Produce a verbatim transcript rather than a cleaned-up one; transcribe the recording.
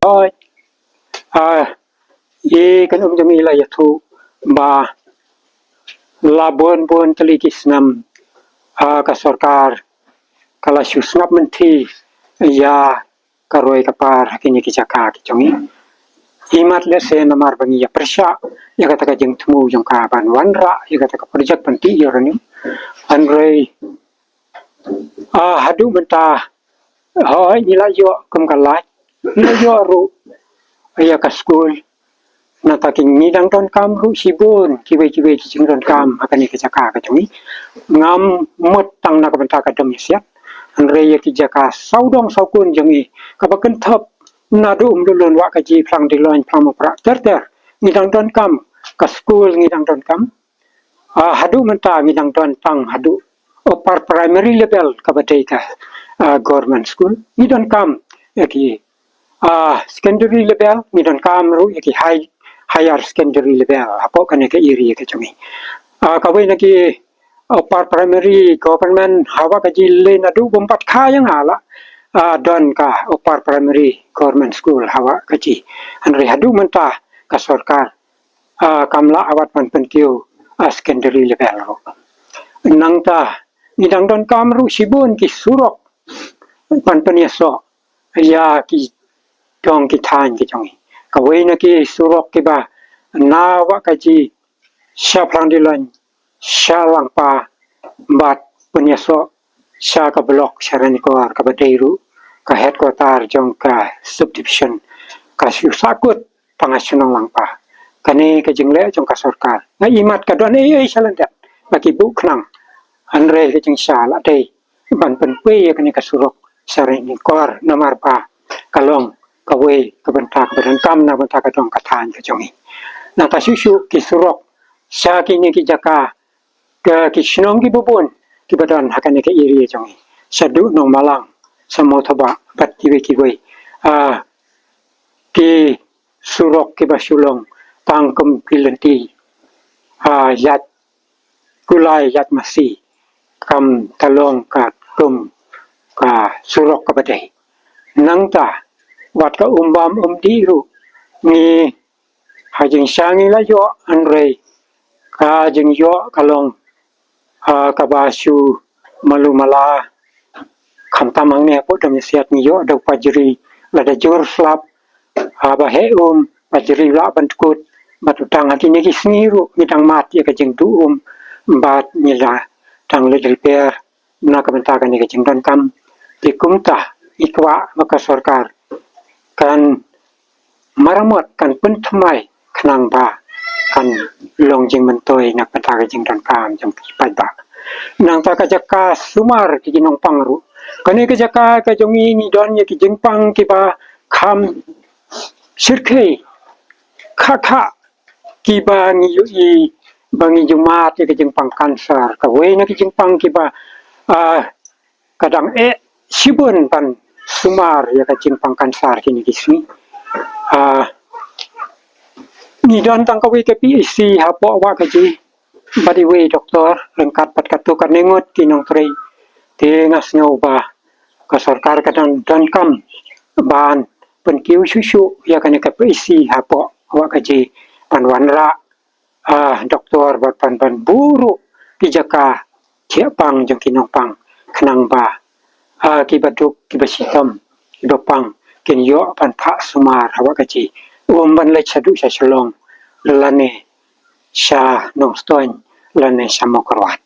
Hooid. Ah, i kan um jong i la ïathuh ba la bun bun tylli ki snem, ah, ka sorkar ka la shu sngap mynthi ïa ka roi ka par ha kine ki jaka ki jong i. Imat lehse namar ba ngi ïa pyrshah ïa kata ka jingthmu jong ka ban wanrah ïa kata ka project ban tih ïa uranium. Hynrei, ah, haduh mynta, hooid, ngi la ïoh kum ka light, ngi la ïoh ruh ïa ka skul. Nangta ki ngi dang donkam ruh shibun kiwei kiwei ki jingdonkam ha kane ka jaka ka jong i. Ngam mut tang na ka bynta ka dom ïasiat, hynrei ïa ki jaka sawdong sawkun jong i, kaba kynthup naduh Umdulun, Wahkaji, Phlang Diloin, Phlang Mawprah, ter ter, ngi dang donkam. Ka skul ngi dang donkam. Ah, haduh mynta ngi dang don tang haduh upper primary level kaba dei ka, ah, government school. Ngi donkam ïa ki, ah, secondary level, ngi donkam ruh ïa ki high, higher secondary level hapoh kane ka area ka jong i. Ah, kawei na ki upper primary government ha Wahkaji lei naduh bym pat kha ïa nga la, ah, don ka upper primary government school ha Wahkaji. Hynrei haduh mynta ka sorkar, ah, kam lah wat ban pynkiew, ah, secondary level ruh. Nangta ngi dang donkam ruh shibun ki surok ban pynïasoh ïa ki dong ki thaiñ ki jong i. Kawei na ki surok kiba na Wahkaji sha Phlang Diloin, sha Langpa, bad pynïasoh sha ka block sha Ranikor kaba dei ruh ka headquarter jong ka subdivision, ka shu sahkut tang ha shnong Langpa. Kane ka jingleh jong ka sorkar, nga imat ka don ei ei sha lyndet ba ki buh khnang, hynrei ka jingshah la dei ban pynpei ïa kane ka surok sha Ranikor namar ba ka long kawei ka bynta kaba donkam na bynta ka dong ka thaiñ ka jong i. Nangta shuh shuh ki surok sha kine ki jaka, ka ki shnong kiba bun kiba don ha kane ka area jong i, shaduh Nongmalang, sha Mawthaw Bah bad kiwei kiwei. Ah, ki surok kiba shu long tang kum ki lynti, ah, ïaid kulai ïaid masi, kam ta long ka kum ka surok kaba dei. Nangta wat ka um bam um dih ruh, ngi ha jingshah ngi la ïoh, hynrei ka jingïoh ka long, ah, kaba shu malu mala. Khamtam hangne hapoh dong ïasiat ngi ïoh da u pajri lada jur slap, ah, ba heh um, pajri lah ban tkut. Bad u dang ha kine ki sngi ruh ngi dang mad ïa ka jingduh um, bad ngi la dang leit repair na ka bynta kane ka jingdonkam. Te kumta i kwah ba ka sorkar kan maramot, kan pynthymmai khnang ba kan long jingmyntoi na ka bynta ka jingdonkam jong ki paidbah. Nangta ka jaka sumar ki nongpang ruh, kane ka jaka ka jong i ngi don ïa ki jingpang kiba kham shyrkhei, kha kha kiba ngi ïohi ba ngi ju mad ïa ki jingpang cancer, kawei na ki jingpang kiba, ah, ka dang eh shibun ban sumar ïa ka jingpang cancer kine ki sngi. Ah, ngi don tang kawei ka P H C hapoh Wahkaji bad iwei doktor ryngkat bad katto katne ngut ki nongtrei. Te nga sngew ba ka sorkar ka dang donkam ban pynkiew shuh shuh ïa kane ka P H C hapoh Wahkaji ban wanrah, ah, doktor bad ban, ban buh ruh ki jaka thiah pang jong ki nongpang khnang ba, ah, kiba duk, kiba shitom, kiba pang kin ïoh ban phah sumar ha Wahkaji, um ban leit shaduh sha Shillong lane sha Nongstoiñ lane sha Mawkyrwat.